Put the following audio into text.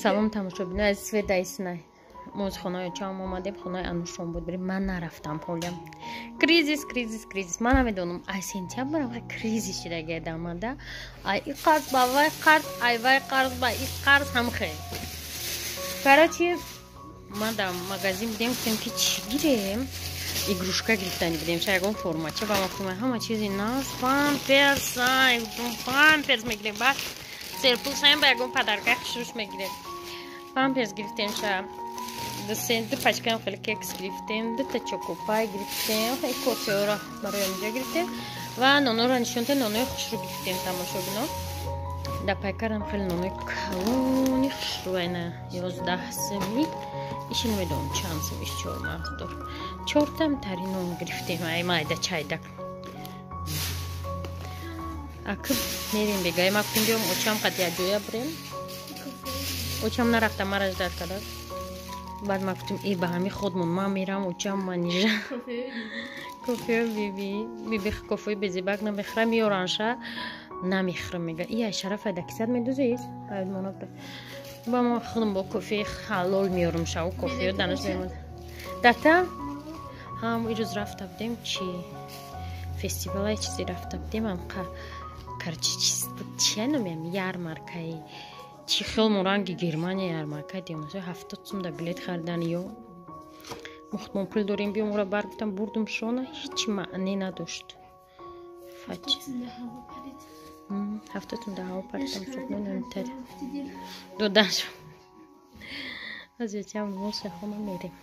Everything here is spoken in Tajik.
Салом, тамошобино, аз свет дайснай. Мо аз хонаи очаам омадем, хонаи Анушон буд. Бирем, ман нарафтам ҳолям. Кризис, кризис, кризис. Ман намедонам, ай сентябр кризис шидаги дамада. Ай и қарз ба вай қарз, ай вай қарз ба и қарз ҳамхел. Короче, ман дар магазин будем, гуфтем, ки чӣ гирем? Игрушка гирифтани будем, ша ягон формача ба ма гуфтем, ҳама чизи наз, памперс, ай, памперс мегирем, баъд серпул шаем, ба ягон подарка хушруш мегирем. Памперс гирифтем, ша ду пачкаам хеле кекс гирифтем, дута чокопай гирифтем, кофеора барои онҷа гирифтем ва нонора нишонте, нонои хушрӯ гирифтем, тамошобино. Дар пайкарам хеле нонои калони хушрӯ, айна 11 семи, иши намедонам чанд сем, иш чормағз дор. Чортам тари нон гирифтем, ай майда чайдак. Акы мерем бегай, ма гуфтем, биём, очам қад якҷоя бирем. Очам нарафта, мара ждать када. Баъд ма гуфтем, э, ба ҳами худмон ман мерам, очам манижа кофео, биби биби кофеи безебак намехӯрам, меёранша, намехӯрам, мега. Ия шарафа дакисад медузед, ба ма худам бо кофеи ҳалол меёрам, шаву кофео данаш мемон дата. Ҳам ирӯз рафта будем, чи фестивалай чизе рафта будем, амқа, короче, чиз буд, чия номиам, ярмаркаи чи хел ранги Германия ярмарка дем, 70 сум да билет харидан. Ё мухтмон пул дорем, биём, ора бар гуфтам, бурдум шона, ҳеҷ маъне надошт. 70 сум да ҳаво паридам, додан шуд. Аз ячам моша хона мерем.